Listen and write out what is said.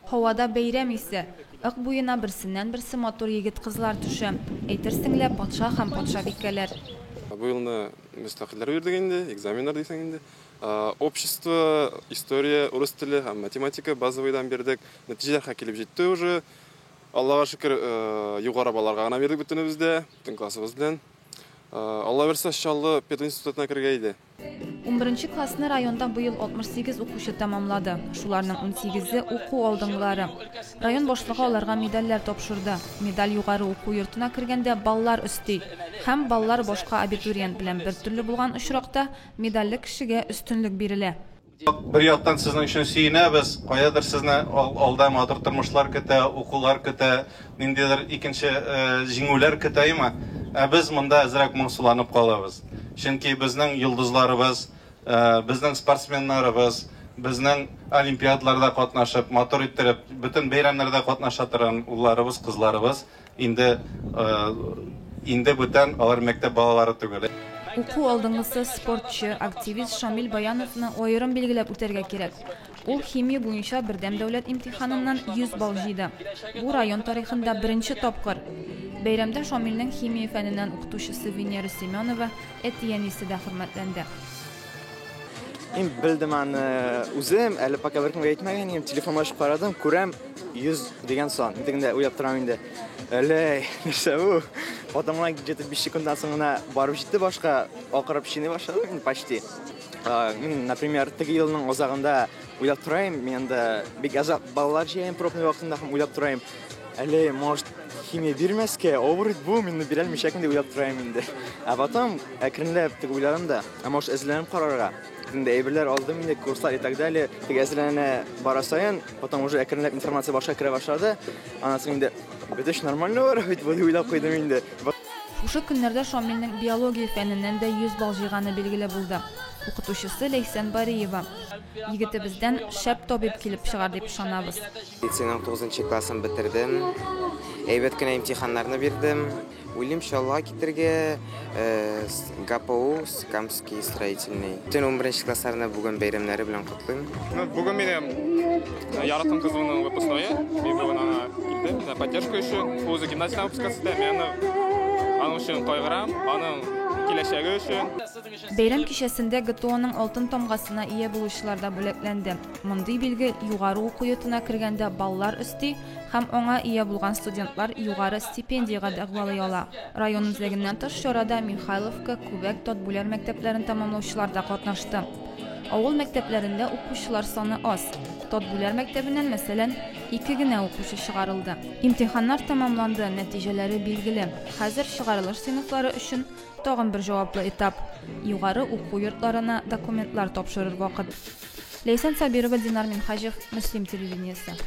Һавада бәйрәм исе. Ык буена берсеннән-берсе матур егет-кызлар төшә. Әйтерсең лә, патша һәм патшабикәләр. Бу елны мөстәкыйльләр бирдек инде, экзаменнар дисәң инде. Общество, история, урыс теле һәм математика базовыйдан бирдек. Нәтиҗәләр хә килеп җитте уже. Аллага шөкер, югары балларга гына бирдек бөтенебез дә, бөтен классыбыз белән. Алла бирсә, Чаллы пединститутына керергә иде. Унберенче классны районда быел 68 укучы тәмамлады. Шуларның унсигезе, уку алдынгылары. Район башлыгы аларга медальләр тапшырды. Медаль югары уку йортына кергәндә баллар өсти. Һәм баллар башка абитуриент белән бертөрле булган очракта, медальле кешегә өстенлек бирелә. Бер яктан сезнең өчен сөенәбез, каядыр сезне алда матур тормышлар көтә, укулар көтә, ниндидер икенче җиңүләр көтә, әйме? Ә без монда әзрәк моңсуланып калабыз. Чөнки безнең йолдызларыбыз, безнең спортсменнарыбыз, безнең олимпиадаларда катнашып, матур иттереп, бөтен бәйрәмнәрдә катнаша торган улларыбыз, кызларыбыз Инде инде бүтән алар мәктәп балалары түгел. Уку алдынгысы, спортчы, активист Шамил Баяновны аерым билгеләп үтәргә кирәк. Ул химия буенча бердәм дәүләт имтиханыннан 100 балл җыйды. Бу район тарихында беренче тапкыр. Бәйрәмдә Шамилнең химия фәненнән укытучысы Венера Семенова, әти-әнисе дә хөрмәтләнде. Мин белдем аны үзем, әле пока беркемгә әйтмәгән идем. Телефонга ачып карадым, күрәм 100 дигән сан. Мин тегендә уйлап торам инде. Әле нәрсә бу? Потом гына где-то 5 секундтан соң гына барып җитте башка, акырып чиный башладым инде почти. Мин, например, теге елның азагында уйлап торайым, мин анда бик азак балалар җыям пробный вакытында һәм уйлап торайым. Әле, может, химия бирмәскә, авыр бит бу, мин бирәлмичәкмен дип уйлап торайым инде. Ә потом әкренләп теге уйладым да, ә может әзерләнеп карарга. Инде әйберләр алдым инде, курслар и так далее. Теге әзерләнә бара саен, потом уже әкренләп информация башка керә башлады. Аннан соң инде бөтен нормально бара бит бу дип уйлап куйдым инде. Шушы көннәрдә Шамилнең биология фәненнән дә 100 балл җыйганы билгеле булды. Укытучысы Ләйсән Бариева. Егетебездән шәп табиб килеп чыгар дип ышанабыз. Лицейның тугызынчы классын бетердем. Әйбәт кенә имтиханнарны бирдем. Уйлыйм Чаллыга китергә, ГПУ, Камский строительный. Бөтен унберенче классларны бүген бәйрәмнәре белән котлыйм. Ну, бүген минем яраткан кызымның выпускное. Мин бүген аңа килдем, менә поддержка өчен. Ул үзе гимназиядән выпускаться итә, мин аны аның өчен кайгырам, аның киләчәге өчен. Бәйрәм кичәсендә ГТОның алтын тамгасына ия булучылар да бүләкләнде. Мондый билге югары уку йортына кергәндә баллар өсти һәм аңа ия булган студентлар югары стипендиягә дәгъвалый ала. Район үзәгеннән тыш чарада Михайловка, Күбәк, Татбүләр мәктәпләрен тәмамлаучылар да катнашты. Авыл мәктәпләрендә укучылар саны аз. Татбүләр мәктәбеннән, мәсәлән, ике генә укучы чыгарылды. Имтиханнар тәмамланды, нәтиҗәләре билгеле. Хәзер чыгарылыш сыйныфлары өчен Тагын бер җаваплы этап, югары уку йортларына документлар тапшырыр вакыт. Ләйсән Сабирова, Динар Минһаҗев, Мөслим телевидениесе.